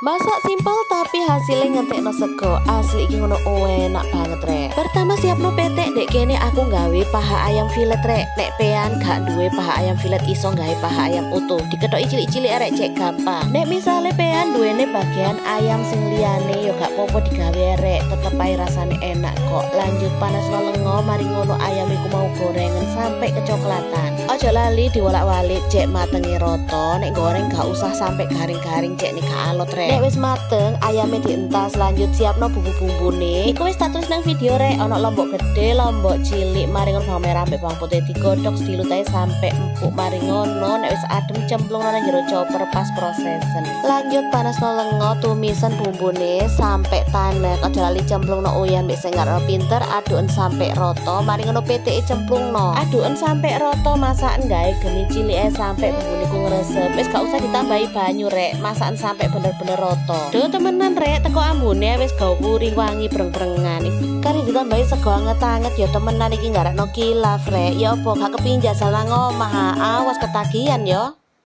Masak simpel tapi hasilnya ngentekno sego. Asli, iki ngono enak banget, rek. Pertama, siapno petek. Dek kene aku nggawe paha ayam filet, rek. Nek pean gak duwe paha ayam filet, iso nggawe paha ayam utuh. Diketoki cilik-cilik, rek, cek gampang. Nek misale pean duwene bagian ayam sing liyane, yo gak popo digawe, rek, tetep ae rasane enak kok. Lanjut, panasno lengo, mari ngono ayam iku mau gorengan sampai kecoklatan. Ojo lali diwolak-walik cek matenge roto. Nek goreng gak usah sampai garing-garing, cek nih gak alot, rek. Nek wis mateng, ayamnya dientas. Lanjut siapno bumbu-bumbune. Iku wis tak tulis nang video, rek. Ono lombok gede, lombok cilik, mari ngono bawang merah ambek bawang putih digodhog sedilut ae sampai empuk. Mari ngono nek wis adem, cemplung nang jero chopper pas prosesen. Lanjut, panasno lengo, tumisen bumbune sampai tanek. Ojo lali cemplungno uyah mbek sing pinter, aduken sampai roto. Mari ngono peteke cemplungno. Aduken sampai roto, masakan gawe geni cilik ae sampai bumbune ku ngresep. Wis gak usah ditambahi banyu, rek. Masakan sampai bener-bener roto. Duh, temenan, rek, teko ambune wis gawe wangi breng-brengan. Kari ditambahi sego anget-anget, ya temenan iki nggarakno kilaf, rek. Ya apa gak kepingin jajal nang omah? Awas ketagihan yo.